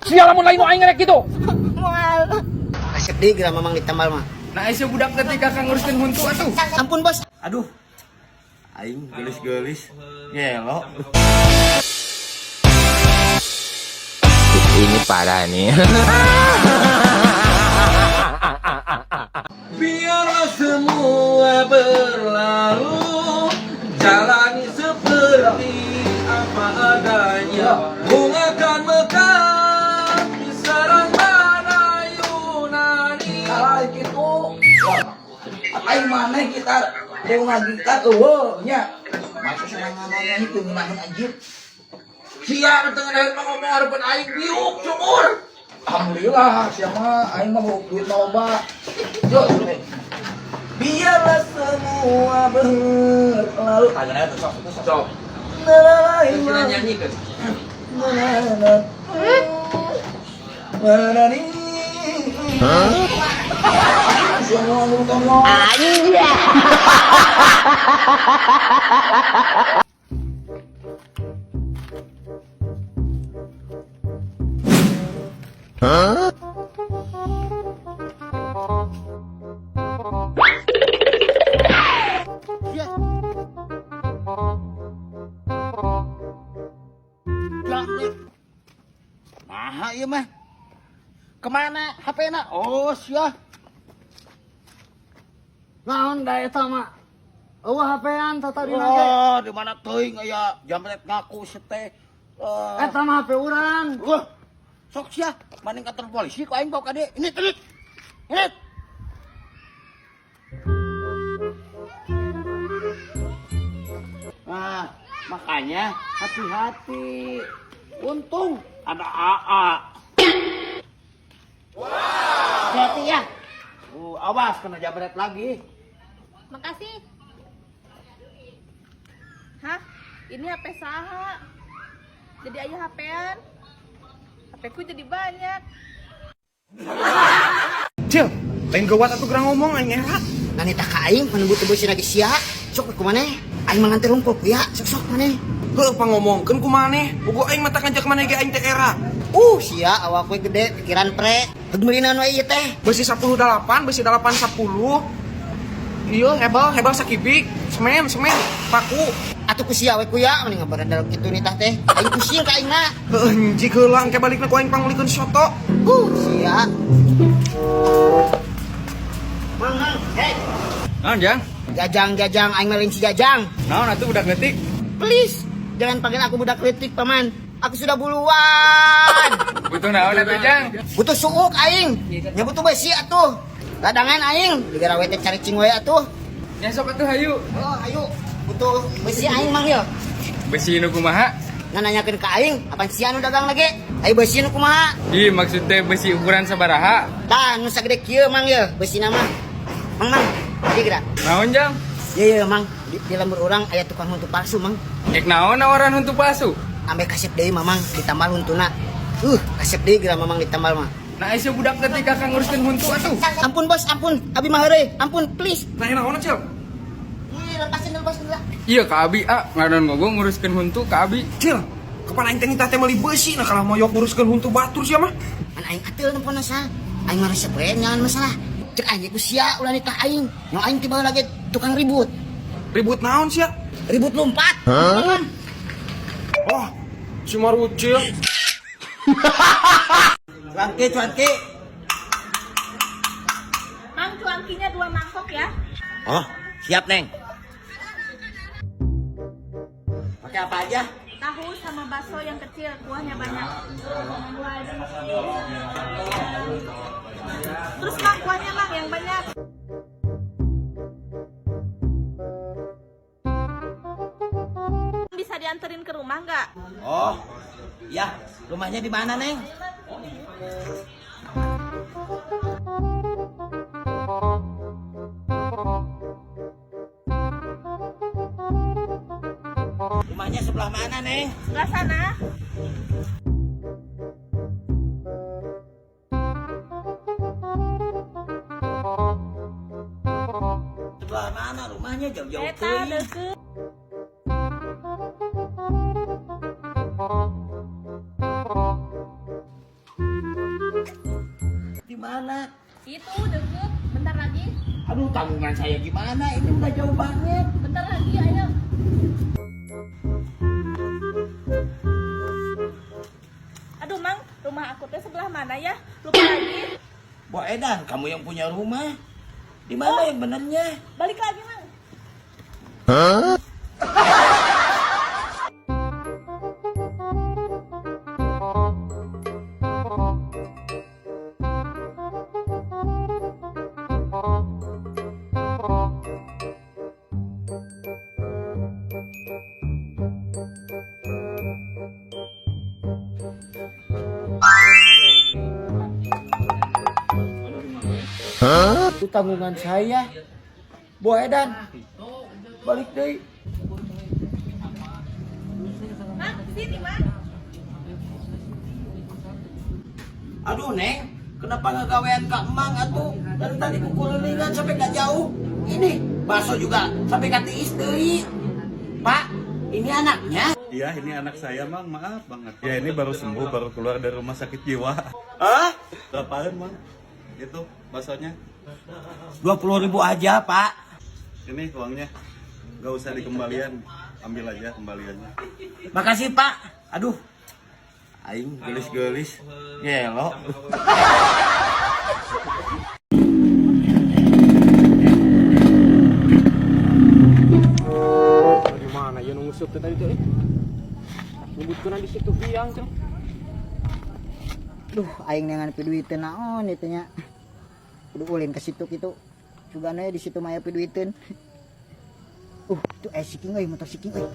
Sia lamun lain nu aing rek kitu. Moal. Kasep deui geura Mamang ditambal mah. Nah, sia budak ketika kang nguruskeun huntu atuh. Ampun, Bos. Aduh. Aing gelis-gelis. Gelo. Ini parah nih. Biarlah semua berlalu, jalani seperti apa adanya. Bunga kan mekar di sarang badai Yunani. Salah gitu. Aing maneh kita bunga gitar eueuh nya. Masa senangannya itu ngeunaheun anjir. Sia tengah daerah mah ngomong harapan aing biuk sumur. Alhamdulillah sia mah aing mah duit loba. Yo, biarlah semua berlalu. Tanya tuh sok sok. Sok, Na sina nyanyi kan. na na na ni. Sia mah ngomong. Nah, ieu mah. Kemana HP-na? Oh, sia. Naon da eta mah? Eueuh HP-an tatadina ge. Oh, di mana teuing aya jamret ngaku teh. Eh, Eta mah HP urang. wah. Sok sia, maning kantor polisi ku aing bawa ka dieu. Ini telit. Ini. Nah, makanya hati-hati. Untung ada AA. Wow. Hati-hati ya. Awas kena jabret lagi. Makasih. Hah? Ini HP saha? Jadi aya HP-an. HP ku jadi banyak. Cil, lain gawat atuh gerang ngomong aing era. Nanita ka aing panebut tebus lagi sia. Sok ku maneh. Aing mah nganter rungkul ya, sok sok maneh. Heuh pangomongkeun ku maneh. Bogo aing mah ngajak maneh ge aing teh era. Sia awak we gede pikiran pre. Heug meulina we ieu teh. Besi 10 8, besi 8 10. Iya, hebel, hebel sakibik, semen, semen, paku. Atuh ku sia we kuya mending ngabaradal kitu nitah teh. Aing pusing ka aingna. Heuh, jig heula engke balikna ku aing pangmeulikeun soto. Sia. Mang, mang, hey. Naon, Jang? Jajang, jajang, aing mah lain si Jajang. Naon atuh budak leutik? Please, jangan panggil aku budak leutik, paman. Aku sudah buluan. Butuh naon atuh, Jang? Butuh suuk aing. Nya butuh besi atuh. Ladangan aing, digara we teh caricing we atuh. Nya sok atuh hayu. Oh, ayo. Butuh besi aing mang yo. Besi nu kumaha? Nah, nanyakeun ka aing, apan sia nu dagang lagi? Ayo besi nu kumaha? Ih, maksud teh besi ukuran sabaraha? Tah, nu sagede kieu mang ye, besina mah. Mang, mang, di geura. Naon, Jang? Ye ye mang, di lembur urang aya tukang huntu palsu mang. Ek naon nawaran huntu palsu? Ambe kasep deui mamang ditambal huntuna. Kasep deui geura mamang ditambal mah. Nah, sia budak ketika kang nguruskeun huntu atuh. Ampun bos, ampun. Abi mah heureuy. Ampun, please. Nah, naon Cil? Ih, lepasin, lepasin lah. Iya ka abi ah, ngaran gogo nguruskeun huntu ka abi. Cil, kapan aing teh nitah teh meuli besi nah kalah moyok nguruskeun huntu batur sia mah. An aing ateul nempona sa. Aing mah resep we nyangan masalah. Cek aing ku sia ulah nitah aing. Nyo aing tiba lagi tukang ribut. Ribut naon sia? Ribut lompat. Oh, si Marucil. Cuanki, cuanki. Mang, cuankinya 2 mangkok ya. Oh, siap, Neng. Pakai apa aja? Tahu sama bakso yang kecil, kuahnya banyak. Terus Mang, kuahnya Mang yang banyak. Bisa dianterin ke rumah nggak? Oh, ya. Rumahnya di mana, Neng? Rumahnya sebelah mana, Neng? Sebelah sana. Sebelah mana rumahnya? Jauh-jauh Eta teuing. deket. mana? Itu deket, bentar lagi. Aduh, tanggungan saya gimana? Ini udah jauh banget. Bentar lagi, ayo. Aduh, Mang, rumah aku teh sebelah mana ya? Lupa lagi. Bo Edan, kamu yang punya rumah. Di mana yang benernya? Balik lagi, Mang. Itu tanggungan saya. Bo Edan, balik deh. Mang, sini, Mang. Aduh, Neng, kenapa nggak gawean Kak Emang atuh? Dari tadi kukulilingan sampai gak jauh. Ini bakso juga sampai ka tiis deui. Pak, ini anaknya. Iya, ini anak saya, Mang. Maaf banget. Ya, ini baru sembuh, baru keluar dari rumah sakit jiwa. Hah? Berapaan, Mang? Itu baksonya. 20.000 aja, Pak. Ini uangnya. Gak usah dikembalian. Ambil aja kembaliannya. Makasih, Pak. Aduh. Aing gelis-gelis. Gelo. Di mana ya nunggu sup tadi tuh? Nyebutkeun di situ hiang cenah. Duh, aing neangan piduiteun naon ieu teh nya. Kudu ulin ke situ kitu. Sugana di situ mah aya piduiteun. Tuh siking euy, motor siking euy.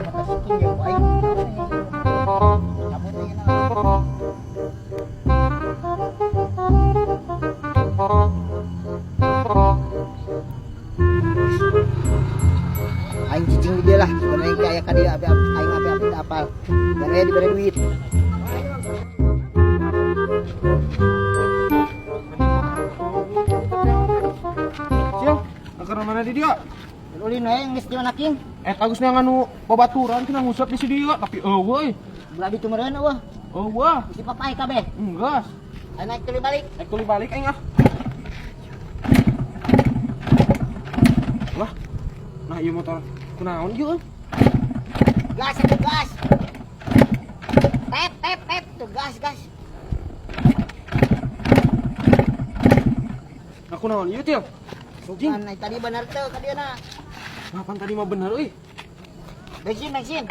Motor siking jeung ku aing. Cabut ayeuna. Aing cicing di dia lah, sugana aing teh aya ka dieu aing api-api teu apal. Dan aya dibere duit. Siang, angker mana di dia? Ulin we geus di mana king? Agus neangan nu babaturan cenah ngusap di si dia, tapi eueuh euy. Belah ditu meureun eueuh. Eueuh, Bisi papai kabeh. enggas. Ayo naik tuli balik. Naik tuli balik aing ah. Lah. Nah, ieu motor kunaon ieu euy? Gas atuh gas. Tep tep tep tuh gas gas. Nah, kunaon ieu til? Sugan naik tadi bener teu ka dieu na. Nah, pan tadi mah bener euy. Bensin bensin.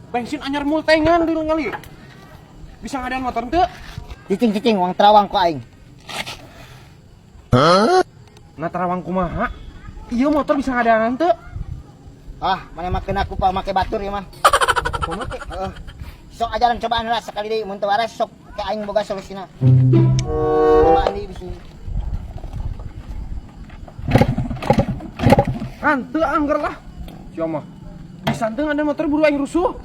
Bensin anyar multengan di ngali. Bisa ngadaan motor teu? Cicing cicing uang terawang ku aing. Nah, terawang kumaha? Ieu motor bisa ngadaan teu? Ah, mana mah kena ku make batur ieu mah. Kumaha teh? Heeh. Sok ajaran cobaan lah sekali deui mun teu waras sok ke aing boga solusina. Cobaan deui bisi. Kan teu angger lah. Sia mah. Bisa teu ngadaan motor buru aing rusuh.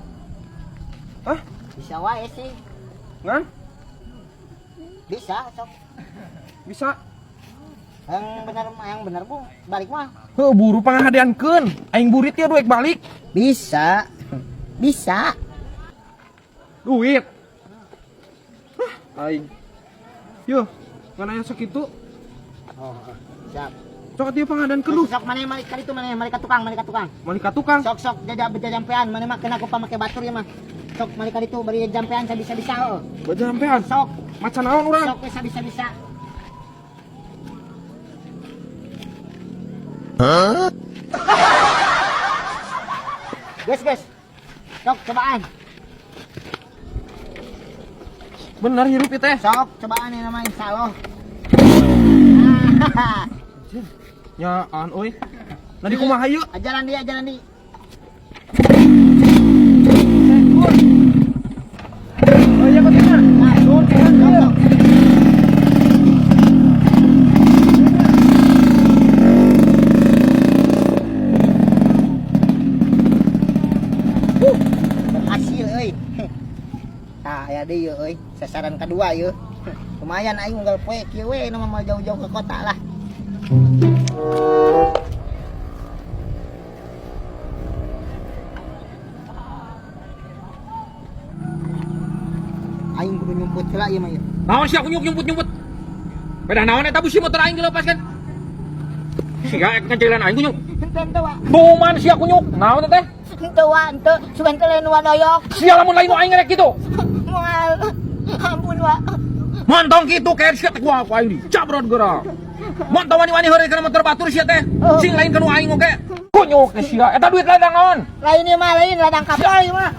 Hah? Bisa wae sih. Ngan? Bisa sok. Bisa. Yang bener yang bener bu, balik mah. Heuh, buru pangahadeankeun. Aing burit ya duit balik. Bisa. Bisa. Duit. Hah, aing. Yo, ngan aya sakitu. Oh, siap. Sok atuh pangahadeankeun lu. Sok mana malik kali itu mana malik ka tukang, malik ka tukang. Malik ka tukang. Sok sok jajak bejajampean mana mah kena ku pamake batur ya mah. Sok malik ka ditu bari jampean sabisa-bisa heuh. Bejampean. Sok, Macan naon urang? sok we sabisa-bisa. Guys, guys. Sok cobaan. Bener hirup ieu teh. Sok cobaan ini namanya insyaallah. Nyaan euy. Nah di kumaha ieu? Ajaran dia, ajaran dia. Oh iya katanya. Nah, sok, sok. Berhasil euy. Tah aya deui euy, sasaran kedua ieu. Lumayan aing unggal poe kieu we nu mah jauh-jauh ke kota lah. Aing kudu nyumput heula ieu mah ieu. Naon sia kunyuk nyumput-nyumput. Beda naon eta busi motor aing dilepaskan. Sia ek ngecelan aing kunyuk. Henteu henteu wa. Tuman sia kunyuk. Naon teh? Henteu wa, henteu. Sugan teh lain wa doyok. Sia lamun lain nu aing rek kitu. Moal. Ampun wa. Montong kitu kayak sia teh ku aing dicabrot geura. Montong wani-wani heureuy kana motor batur sia teh. Sing lain kanu aing oge. Kunyuk teh sia. Eta duit ladang naon? Lain ieu mah lain ladang kapal ieu mah.